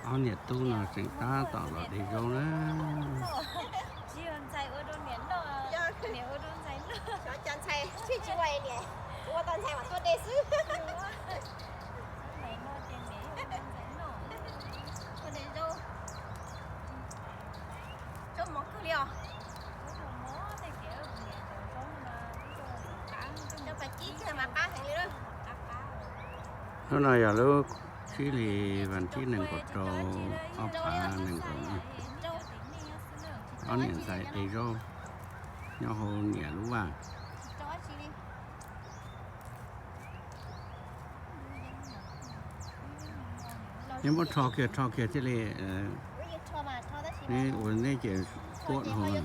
Ob niam tub no tseem tab tom los de zaub na. Xyov cov ntxhais, ua tau ntxhais mas tuaj de xwb. Tuaj de zaub. Zaub mov kawg li os. Cov pas cib kiag mas qab heev li na. Hnub no yog lub tsib hlis vas thib nees nkaum rau, ob phav nees nkaum. Ob niam ntxhais de zaub nyob hauv niam lub vaj. Neb muab rho kiag, rho kiag thiaj li, neb ua neb ces puab hauv.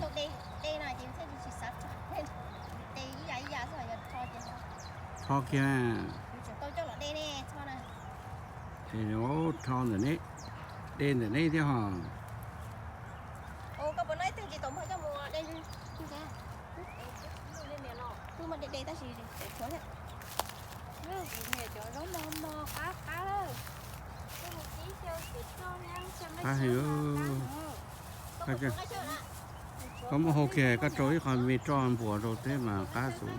Rho kiag, rho ntawm neb, de ntawm neb thiab ho. Qab heev. Koj muab hau kiag koj rau ib qho me roj npuas rau thiab mas qab xwb.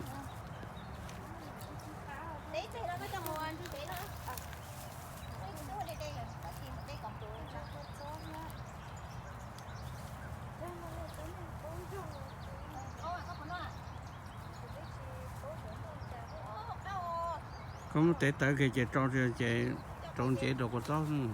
Koj muab tev tawv kiag ces rau, ces rau ncev rau kua txob xwb.